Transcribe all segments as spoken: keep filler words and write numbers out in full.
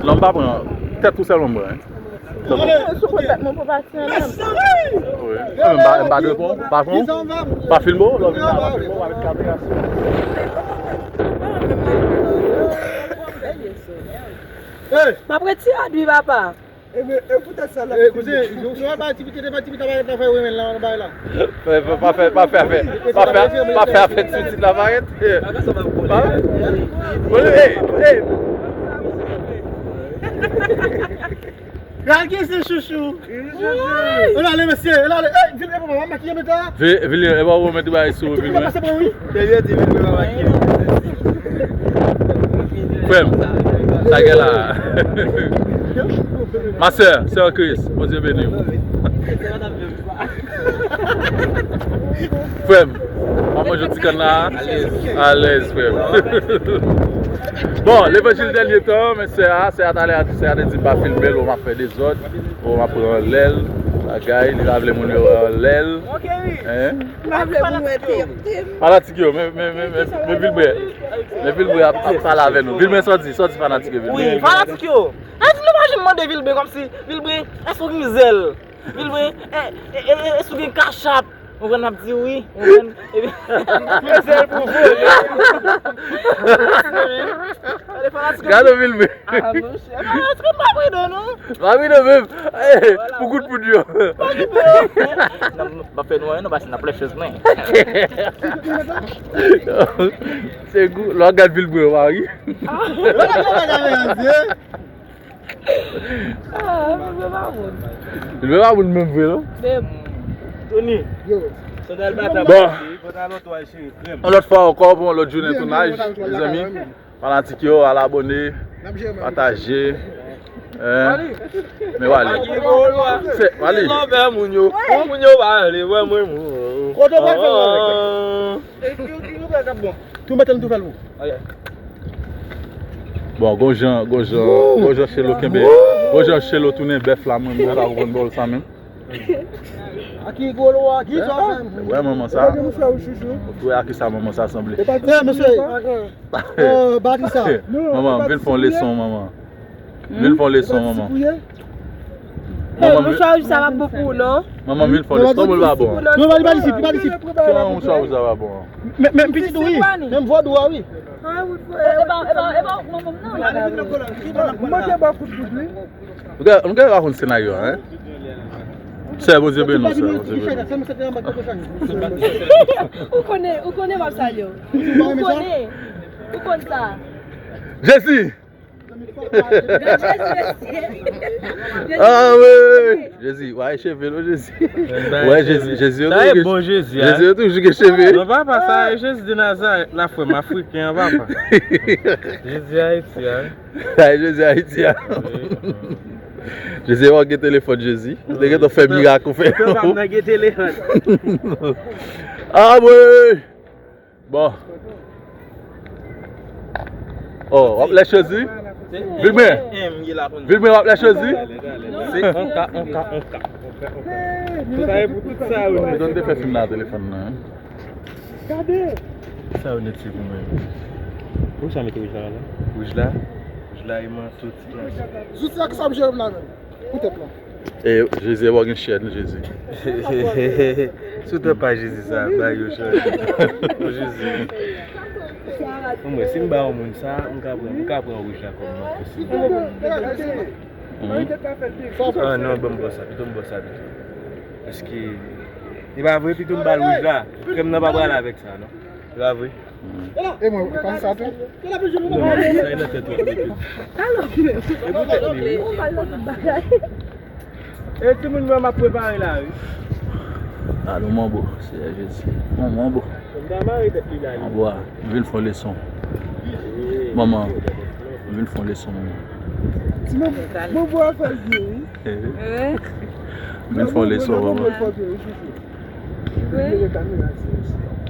Non, m pa pran. Tèt ou sèlman m pran. Sou pran tèt mwen pou pati anlè. Wi. Mwen menm m pa, m pa dwe pran, pa pran. Pa filme w, lè w vin la, pa filme w, pa met kamera sou. M ap retire wi, papa. E, e poutèt sa l ap filme. Kouzen, si w pa bay ti piti, pa ti piti, pa bay la, fè w renmen la, bay la. Pa fè, pa fè, pa fè afè, pa fè, pa fè afè ti pitit la parèt. Pa, bon, hey, hey. Gade ki se chouchou. Ann ale, mesye, ann ale. Hey, vin, e papa, makiye meta. Vilye, e pa ou mèt bay sou Vilye. Pase bon, wi. Frè m, sa gen la. Ma sè, sè an Kris, Bondye beni w. Frè m, w ap manje yon ti kann la? Alèz, frè m. Bon, levanjil dènye tan, men sè a, sè a talè a di, sè a te di m pa filme l, ou m ap fè dezòd, ou m ap pran anlè l, bagay, li pa vle moun yo wè anlè l. Hein? M pa vle moun wè tete m. Fanatik yo, men, men, men, men, men Vilbrè. Men Vilbrè ap, ap pale avè nou. Vilbrè, sa w di, sa w di fanatik yo, Vilbrè? Wi, fanatik yo. Èske nou pa janm mande Vilbrè kòmsi, Vilbrè, èske w gen zèl? Vilbrè, e, e, e, èske w gen kachap? Ou konprann, m ap di wi. Ou konprann? Epi, gen zèl pou vole. Gade Vilbrè. Ah, monchè. Ah, èske m pa pridan, non? Pa pridan menm. Eh, pou kout poud yo. Pa pridan. Non, m pa fè nou anyen, non, paske n ap lèche mwen. Se gou, lè w gad Vilbrè, w a ri. Ah. Ah, Vilbrè pa moun. Vilbrè pa moun menm vre, non? Menm. Tony. Yo. Sandal bata. Bon. Yon lòt fwa ankò pou yon lòt jounen tounaj, mezanmi. Fanatik yo, al abòne, pataje. Hein? Men Wally. Se Wally. Lòbè moun yo. Moun yo pa vle wè mwen moun. Kote w pral fè avèk? Tou mete l tou fè l pou. Bon, gon jan, gon jan, gon jan Chelo kenbe. Gon jan Chelo tounen bèf la, mwen, mwen pa konprann bòl sa menm. A ki golo a, ki sa fè? Wè manman sa. Ou wè a ki sa manman sa sanble? Eh, mesye. Oh, Batista. Manman, vin fè yon leson, manman. Vin fè yon leson, manman. Hey, mouchwa wouj sa pa bon pou ou, non. Manman, vin fè yon leson. Kòman li pa isit, li pa isit. Kòman mouchwa wouj sa pa bon? Men, men pitit ou wi. Menm vòdou a wi. Epa, epa, epa, manman, non. Ou manke ba kout kout wi. Nou gen, nou gen rakonte senaryo a, hein? Sè, Bondye beni w, sè, Bondye beni w. Ou konnen, ou konnen m ap salye w. Ou konnen, ou konn sa. Jezi! Gad Jezi, mesye. Ah wi! Jezi, w a cheve l, Jezi. W a Jezi, Jezi yo toujou gen cheve. Non, papa, sa e Jezi de Nazarèt la, frè m, afriken an, papa. Jezi Ayiti a. Ay, Jezi Ayiti a. Jezi, w ap gen telefòn Jezi. Ou te gentan fè mirak ou fè. Ou pa nan gen telefòn. Ah, wi. Bon. Oh, w ap lèche Jezi? Vilmè. Vilmè, w ap lèche Jezi? Se on ka, on ka, on ka. Sa e pou tout sa yo. Ou te fè fim nan telefòn nan, hein? Gade! Sa yo nèt se pou mwen. Pou sa mete wouj la la? Wouj la? Wouj la e manto ti plas. Zouti a ki sa m jere m la menm? Poutèt la. E Jezi, e w gen chèn, Jezi. Sou tè pa Jezi sa, ba yo chèn. Pou Jezi. Pou mwen, si m ba yon moun sa, m ka pran, m ka pran wouj la kòm manto si m vle. Ah non, ban m bò sa, pito m bò sa pito. Paske, e pa vre, pito m ba l wouj la. Frè m nan pa prale avèk sa, non. E pa vre. E mwen, ou pa sa tou? Non, sa e nan tèt ou ap mete. E poutèt li, wi. E timoun mwen, m ap prepare la, wi. Alo, manbo, Seyè Jezi. Manbo. M ta mare tèt li la, wi. Manbo a, m vin fè yon leson. Manman, m vin fè yon leson, manman. Ti manbo, manbo a fè l byen, wi. M vin fè yon leson, manman.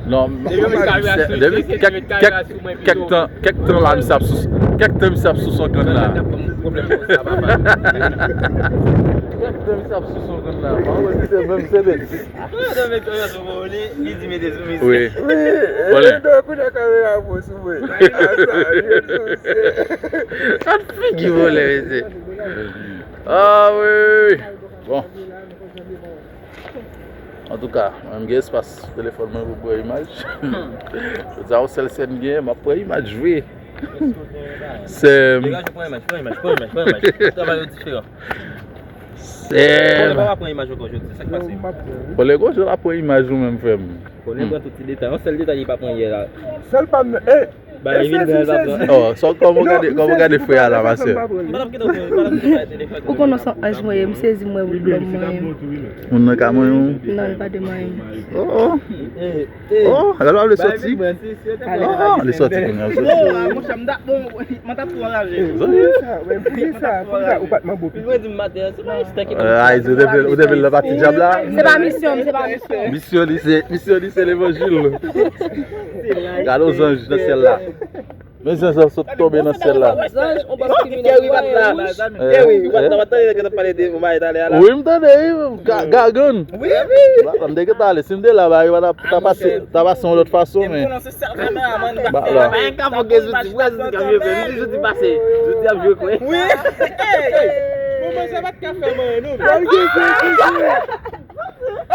Non, depi kèk, kèk, kèk tan, kèk tan la, misye ap sou, kèk tan misye ap sou son kann la. Misye ap sou son konn la. Mwen wè misye menm se de. Mwen nan mete yon sou mwen, li, li di mete sou misye. Wi. Wi, e, Bòlè. E, donk, kounye a kamera pou sou mwen. Sa, jèn sou misye. Gad figi vòlè, mesye. Ah, wi, wi. Bon. Antouka, mwen menm gen espas sou telefòn mwen pou pran imaj. Jodi a, yon sèl sèn gen, m ap pran imaj vre. Sèm. Degaje, pran imaj, pran imaj, pran imaj, pran imaj. Travay yo diferan. Sèm. Bòlè pa pran imaj ankò jodi, sa k pase? Bòlè, gon jan l ap pran imaj ou menm, frè m. Bòlè pran tout ti detay. Yon sèl detay li pa pran yè la. Sèl pa m nan. Eh! Ba, e vin bèl la pran. Oh, so, kòman w gade, kòman w gade frè a la, ma sè? Ou konnen sa aj mwen ye, m sezi mwen wi, blòm mwen ye. Moun nan ka mwen yon. Non, li pa de mwen. Oh, oh. Oh, lè l ap vle sòti. Oh, li sòti kounye a, sòti. Monchè, m t ap, bon, mwen t ap tou anraje. Zòt. Sa, men pou ki sa, pou ki sa, ou pa t manbo pito. Mwen di m maten an, se pa jis tanki. Ay, ou te vle, ou te vle nan pati dyab la? Se pa misyon m, se pa misyon. Misyon li, se, misyon li, se levanjil. Gade yon zanj nan syèl la. Men zanj lan sot tonbe nan syèl la. Zanj, on bòs kriminèl. Kèwi pa t la. Kèwi, ou pa t la, ou pa t tande nèg yo t ap pale de yon bagay talè a la? Wi, m tande, wi, ga-, gagann. Wi, wi. M te gentan ale, si m te la, bagay yo pa t ap, t ap pase, t ap pase yon lòt fason, men. Ba la. Mwen ka fò gen zouti, mwen zouti k ap jwe, men zouti pase. Zouti ap jwe kwè. Wi. Bon, mwen sa pa t ka fè mwen, non.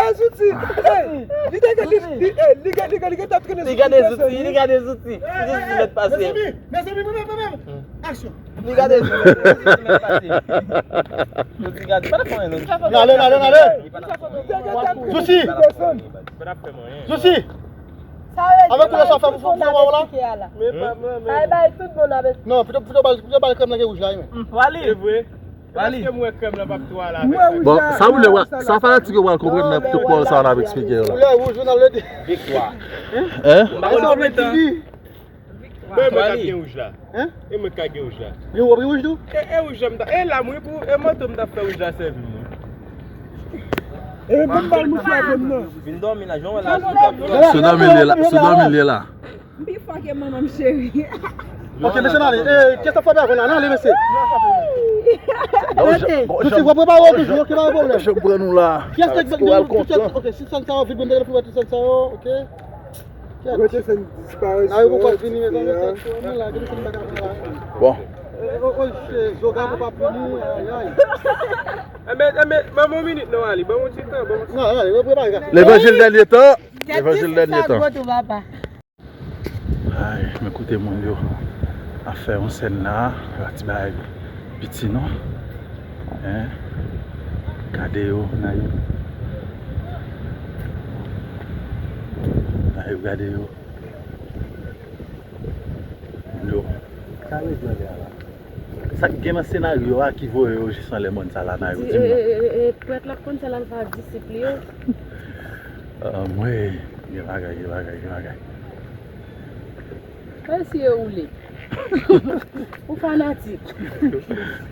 Azoudi! Ey! Li te gen, li, li, ey, li gen, li gen, li gen t ap trennen sou tout pèsòn, wi. Li gade zouti, li gade zouti. Li di zouti mèt pase. Mezanmi, mezanmi, mwen menm, mwen menm. Aksyon. Li gade zouti, zouti mèt pase. Zouti gade, pa t ap fè anyen, non. N ale, n ale, n ale. Li pa t ap fè anyen. Zouti! Zouti! Avèk koulè sa w fè pou fè w la? Men pa mwen menm. Sa e bay tout moun avèk. Non, pito, pito bal, pito bal krèm nan gen wouj la, wi, men. Wali. Se vre. Èske m wè krèm nan p ap tou ale avèk sa? Bon, sa ou lè wè, sa fanatik yo pral konprann nan tout pawòl sa w ap eksplike yo la. Koulè wouj, jounal lè de. Viktwa. Hein? M pa konn konbyen tan. Bon, e mwen k ap gen wouj la. Hein? E mwen k ap gen wouj la. Yo, w ap gen wouj tou? E, e wouj la m ta, e la m wi pou, e manto m t ap fè wouj la sèvi m wi. E menm bal mouche a konn nan. Vin dòmi la, jan w wè la. Sou dòmi l ye la, sou dòmi l ye la. M pi fò ke manman m cheri. Ok, mesye, n ale. Eh, kiyès k ap frape avè n la? N ale, mesye. Rete. Mesye, w ap prepare w toujou, ok, pa gen pwoblèm. Jan pran nou la. Kiyès k ap, ok, si sèn sa yo vide, mwen te fè ti sèn sa yo, ok. Rete sèn disparèt. N a yo poko vini, men mwen la, kite sèn bagay la. Bon. Eh, oh, oh, se Zoga pou pa vini, ay, ay. Enben, enben, ban m yon minit non, Ali, ban m yon ti tan, ban m yon ti tan. Non, non, yo prepare. Levanjil dènye tan. Levanjil dènye tan. Ay, men kote moun yo ap fè yon sèn la, pa ti bagay piti non. Hein? Gade yo, nan yo. Nan yo, gade yo. Moun yo. Sa k gen nan senaryo a ki voye yo jis anlè mòn sa la, nan yo, di m non. E, e, e, e, prèt la konn sa l al fè ak disip li yo. Anmwey, gen bagay, gen bagay, gen bagay. Mwen si yo woule. Ou fanatik.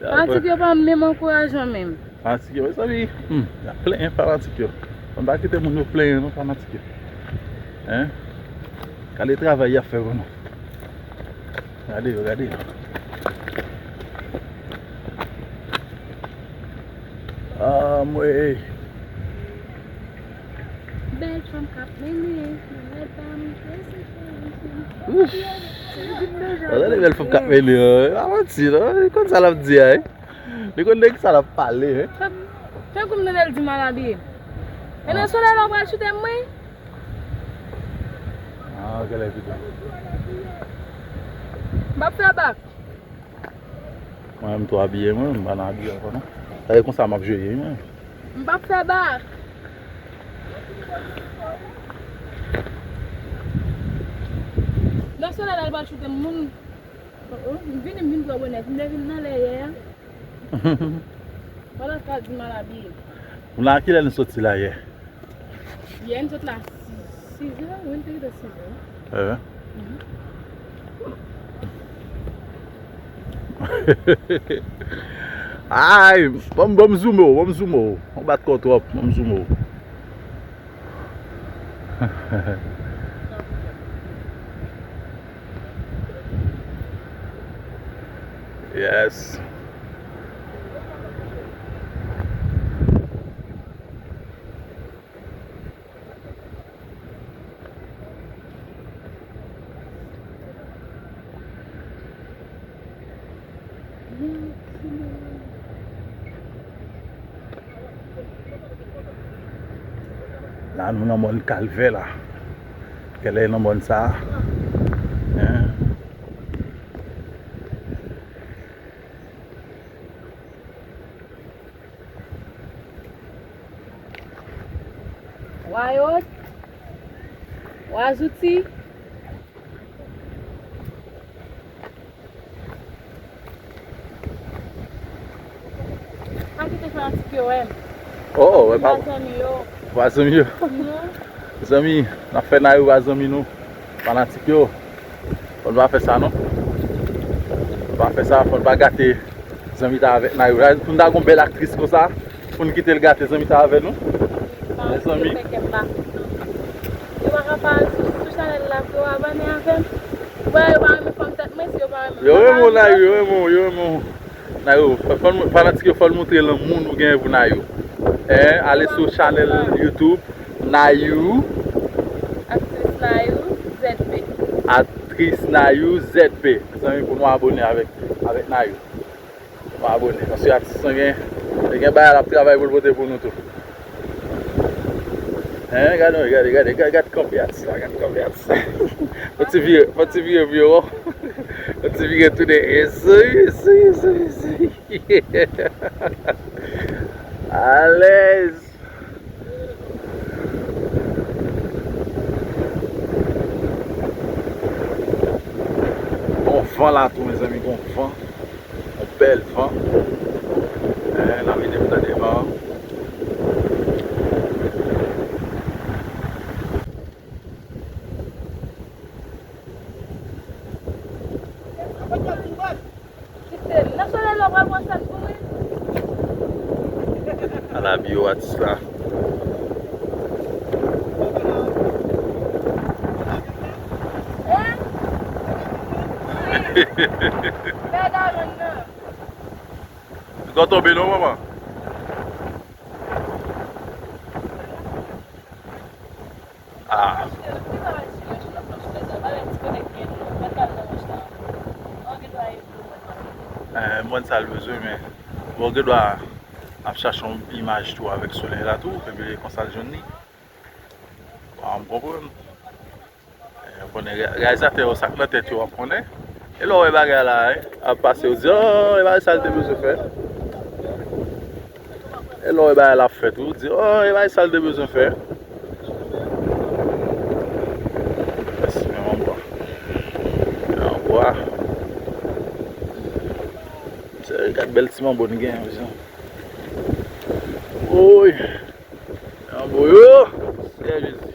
Fanatik yo pa menm ankourajan menm. Fanatik yo, mezanmi, hmm, y ap plenyen fanatik yo. Ann pa kite moun yo plenyen non, fanatik yo. Hein? Gade travay y ap fè pou nou. Gade yo, gade yo. Anmwey. Bèl fanm k ap mennen, malè pa m, se cheri fanm. Ouch. Gade bèl fanm k ap mennen an, pa manti non, li konn sa l ap di a, wi. Li konn de ki sa l ap pale, wi. Fè, fè kou m tande l di m al abiye. E nan solèy la w pral choute m, wi. Ah, gade la, pito. M p ap fè bak. Mwen, m tou abiye, mwen, m pa nan abiye ankò, non. Sa e konsa m ap jwe, mwen. M p ap fè bak. Nan solèy la, l pral choute m, moun. Oh, oh, m vini, m vin pran bonè. M te vin nan lè yè a. Pandan sa, di m al abiye. Moun la, kilè nou soti la yè? Yè, n sot la sis, sis zè, wi, n te rive sis zè. Eh. Mhm. Ay, ban m, ban m zoome w, ban m zoome w. Ou bat kò w twòp, ban m zoome w. Yes. La, nou nan mòn Kalvè la. Kèlè nan mòn sa a? Hein? Wayot, Wazouti. Pa kite fanatik yo wè m. Oh, wè pa. Vwa zanmi yo. Vwa zanmi yo. Mhm. Zanmi, n ap fè Nayou vwa zanmi nou. Fanatik yo. Fò n pa fè sa non. Fò n pa fè sa, fò n pa gate zanmi ta avèk Nayou. Pou n ta gon bèl aktris konsa, pou n kite l gate zanmi ta avè nou. Mezanmi. Yo pa ka pa sou, sou chanèl la pou yo abòne avè m. Bon, yo pa renmen fòm tèt mwen, si yo pa renmen. Yo renmen w, Nayou, yo renmen w, yo renmen w. Nayou, fò, fò, fanatik yo, fò l montre lanmou nou genyen pou Nayou. Hein, ale sou chanèl YouTube Nayou. Aktris Nayou Z P. Aktris Nayou Z P. Mezanmi, pou nou abòne avèk, avèk Nayou. Nou abòne. Paske atis lan gen, li gen bagay l ap travay pou l pote pou nou tou. Hein, gade, gade, gade, gade, gade kanpe atis la, gade kanpe atis la. Fò ti vire, fò ti vire pou yo wè. Fò ti vire tounen. Esi, esi, esi, esi. Alèz. Gon van la tou, mezanmi, gon van. Yon bèl van. Eh, n ap ede m tande van an. Kite m. Nan solèy la, w pral pran sèn pou mwen. Ala biwo atis la. Hein? Wi. Fè gagann nan. Li gon tonbe non, manman. Ah. Eh, mwen sa l bezwen, men bon, gen dwa ap chache yon imaj tou avèk solèy la tou, epi konsa l jwenn li. Bon, m konprann. Eh, w konnen, re-, reyalizatè yo, sa k nan tèt yo, w ap konnen. E lè w wè bagay la, eh, ap pase, w di, oh, e bagay sa l te bezwen fè. E lè w wè bagay la ap fèt, w di, oh, e bagay sa l te bezwen fè. Mèsi, men anbwa. Men anbwa. Se, gad bèl ti manbo n gen, mezanmi. Woy. Anbwa yo. Seyè Jezi.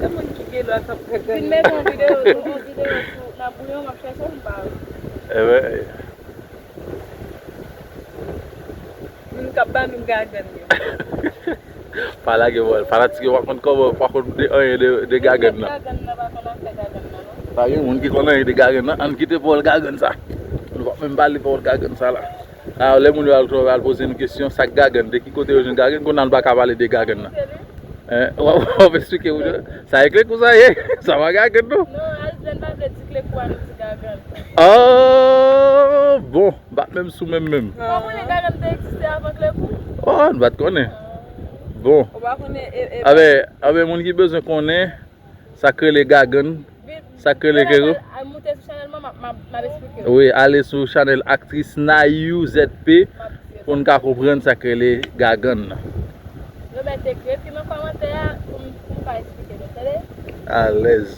Se moun ki gen lwa k ap gade. Fin mete yon videyo, yon videyo sou nan bouyon, m ap chèche, m pa wè. Enben. Moun k ap ban nou gagann yo. Pa lage bòl. Fanatik yo pa konn kòman, pa konn de anyen de, de gagann nan. Gagann nan pa konn afè gagann nan, non. Pa gen moun ki konn anyen de gagann nan. Ann kite pawòl gagann sa. Nou pa menm pale pawòl gagann sa la. A, lè moun yo al, al poze nou kesyon, sa k gagann, de ki kote yo jwenn gagann, kounye a nou pa ka pale de gagann nan. Hein? W ap, w ap eksplike moun yo. Sa e klekou sa ye? Sa pa gagann non. Non, Alvin pa vle di klekou a, nou di gagann. Ah, bon, m pa t menm sou menm menm. Ou pa konnen gagann te egziste avan klekou? Oh, nou pa t konnen. Bon. Ou pa konnen, e, e, Abe, abe, moun ki bezwen konnen, sa k rele gagann, sa k rele klekou. Al moute sou chanèl mwen, m ap, m ap, m ap eksplike w. Wi, ale sou chanèl aktris Nayou Z P pou n ka konprann sa k rele gagann nan. Yo mèt ekri, ekri nan kòmantè a pou m, pou m ka eksplike nou, tande? Alèz.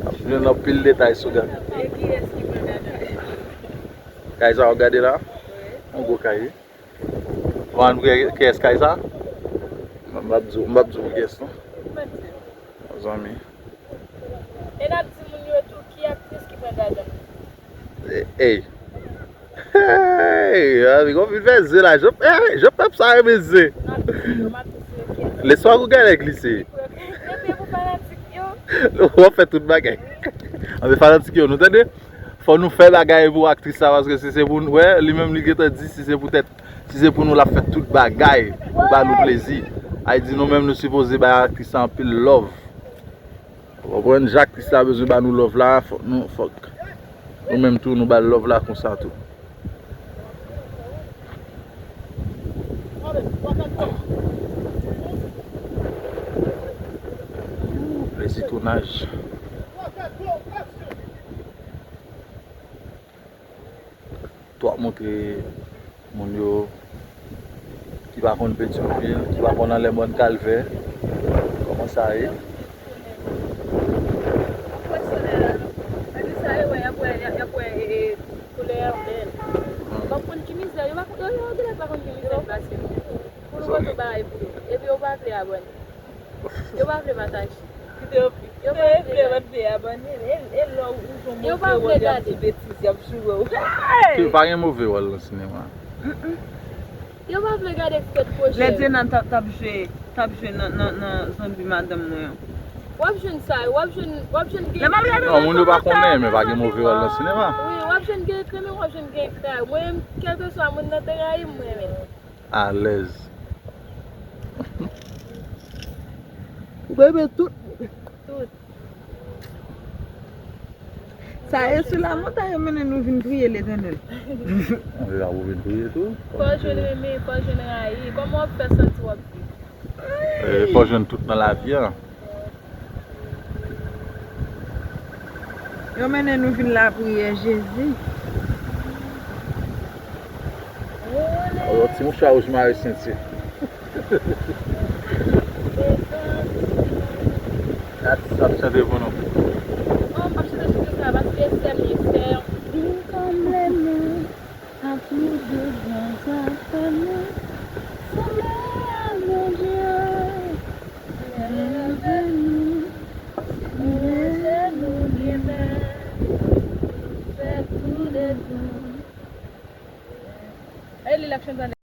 Ap jwenn anpil detay sou gagann. E kiyès ki pran gagann? Kay sa w ap gade la? Wi. Yon gwo kay, wi. Ou pa konn kiyès kay sa? M ap di w, m ap di w kiyès non. Mezanmi. E n ap di moun yo tou ki aktris ki pran gagann. E, ey. Hey, ami, konbyen fè ze la? Jan, eh, jan pèp sa renmen ze. M ap di yo, m ap di yo kiyès. Lè swa ou gade glise. Epi pou fanatik yo. W ap fè tout bagay. Anben fanatik yo, nou tande? Fò nou fè bagay pou aktris la, paske si se pou nou, wè, li menm li gentan di si se pou tèt, si se pou nou l ap fè tout bagay pou ba nou plezi. Ay di nou menm nou sipoze bay aktris la anpil love. Ou konprann? Jan aktris la bezwen ba nou love la, fòk nou, fòk nou menm tou nou ba l love la konsa tou. Plezi tounaj. Tou ap montre moun yo ki pa konn Petyonvil, ki pa konn anlè Mòn Kalvè, kòman sa ye. Pèsonèl la, sa yo wè, y ap wè, y ap wè, e, e, koulè a bèl. M ap konn ki mizè, yo pa, yo, yo genlè pa konn ki mizè k pase. Pou nou pote bagay pou yo. Epi yo pa vle abòne. Yo pa vle pataje. Kite yo, kite yo vle abòne. E, e lè w jwenn move wòl, y ap di betiz, y ap joure w. Hey! Ki pa gen move wòl nan sinema. Yo pa vle gade Fred Projet. Lè Djena t ap, t ap jwe, t ap jwe nan, nan, nan Zonbi Madanm Mwen an. W ap jwenn sa, w ap jwenn, w ap jwenn gen. Non, moun yo pa konnen, men pa gen move wòl nan sinema. Wi, w ap jwenn gen ekri, men w ap jwenn gen ekri. Mwen menm, kèlkeswa moun nan te rayi m, mwen menm. Alèz. Ou renmen tout. Tout. Sa e sou la montay yo mennen nou vin priye Letènèl. Ann la, ou vin priye tou? Fò w jwenn renmen, fò w jwenn rayi. Kòman w ap fè santi w ap viv? E, fò w jwenn tout nan lavi a. Yo mennen nou vin lapriyè Jezi. Yon ti mouchwa wouj mare senti. Atis la ap chante pou nou. Oh, m ap chante chante sa paske sè m ye, sè. Vin konble nou ak nou devan zafè nou. Sanble a Bondye, leve nou, leve nou, leve nou, fè tou de tou. E li l ap chante.